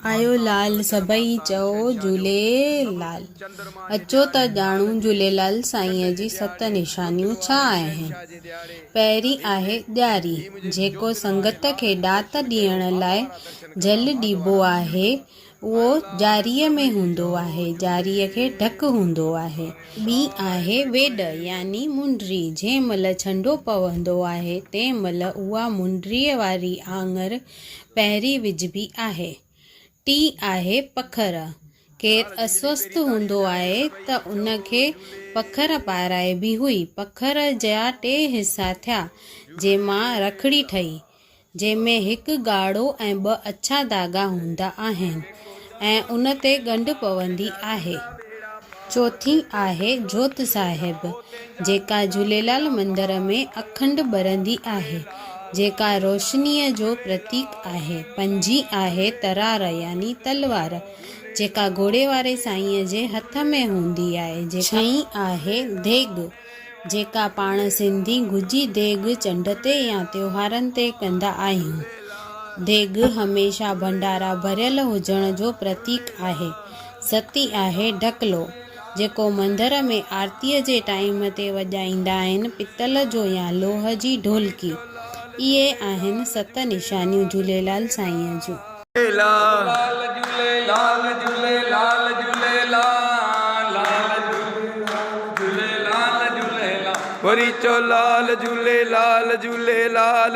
آيو لال سڀئي چئو جهوليلال. اچو ته ڄاڻون جهوليلال سائينء جي ست نشانيون ڇا آهن. پهرين آهي ڏياري، جيڪو سنگت کي ڏات ڏيڻ لاء جهل ڏبو آهي، اهو ڄاريء ۾ هوندو آهي، ڄاريء کي ڍڪ هوندو آهي. ٻي آهي ويڏ يعني منڊري، جنهن مهل ڇنڊو پوندو آهي، تنهن مهل اها منڊريء واري آڱر پهرين وجهبي آهي. ٽين آهي پکر. ڪير اسوسٿ هوندو آهي ته ان کي پکر پارائبي هئي. پکر جا ٽي حصا ٿيا، جنهن مان رکڙي ٺهي، جنهن ۾ هڪ ڳاڙهو ۽ ٻه اڇا ڌاڳا هوندا آهن ۽ ان تي ڳنڍ پوندي آهي. چوٿين آهي جوت صاحب، جيڪا جهوليلال مندر ۾ اکنڊ ٻرندي آهي، جيڪا روشنيء جو پرتيڪ آهي. پنجين آهي ترار يعني تلوار، جيڪا گهوڙي واري سائينء جي هٿ ۾ هوندي آهي. ڇهين آهي ديڳ، جيڪا پاڻ سنڌي گهجي ديڳ چنڊ تي يا تيوهارن تي ڪندا آهيون. ديڳ هميشه ڀنڊارا ڀريل هجڻ جو پرتيڪ آهي. ستين آهي ڍڪلو، جيڪو مندر ۾ آرتيء جي ٽائيم تي وڄائيندا آهن، پتل جو يا لوهه جي ڍولڪي. اهي آهن ست نشانيون جهوليلال سائينء جون. لال جهوليلال جهوليلال جهوليلال لال جهوليلال جهوليلال وري چئو لال جهوليلال جهوليلال.